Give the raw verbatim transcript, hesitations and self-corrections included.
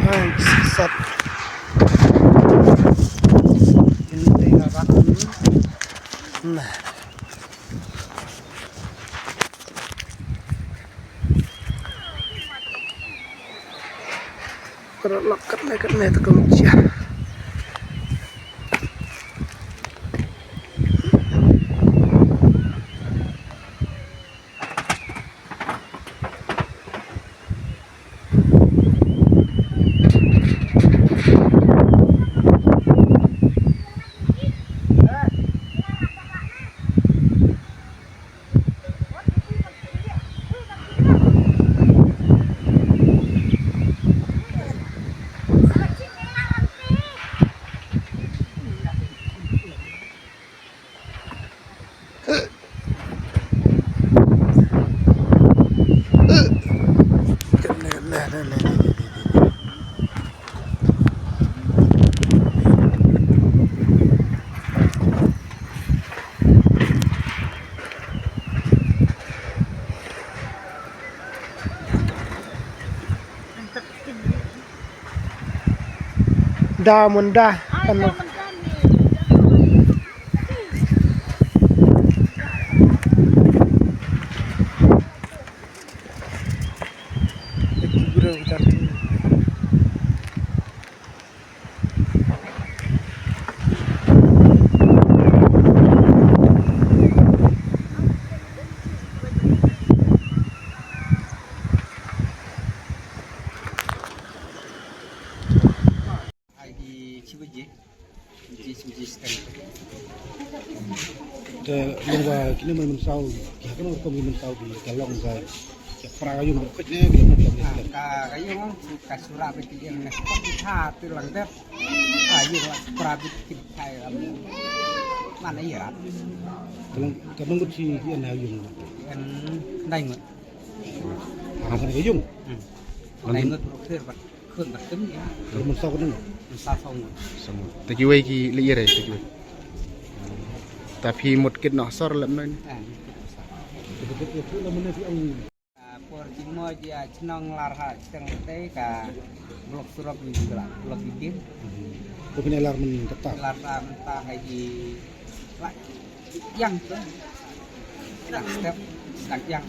Hai, sat. Ini tengah rakan. Nah. Ka la lok katne katne te ka mut jia. Da mun da kan. Ai di chi baje. Chi chi baje sekarang. Te long ba kine mynsaw, ki ha kano rukom mynsaw ki ka long ka, ka pra ka yung ba kwet ne, ki long ba kwet ne. Ka, ka yung ka sura ba ki ïeng ne spot ki tha te lang dep. Ka yung la pra ba ki thai lam. Mana ïa rat. Ka long, ka nong ngut chi ki ïa na yung. Ïa ndai ngut. Ha, ka yung. Hmm. Ndai ngut rukom ba. Khun ba kum ïa. Khun mynsaw ka nong. Mynsaw saw ngut. Saw ngut. Te kiwei ki leh ïa re, te kiwei. Ta phi mut kit noh sor lem nong. Ah, mut kit noh sor. Te, te, te, te, la mane phi ong. Ah, por jingmut ïa chnong Larha, chnong te ka blok surok ni jingla, blok bibir. Ko phi ne lar myn kata. Lar ta mynta ha ji la yang tu. Dak step, dak yang.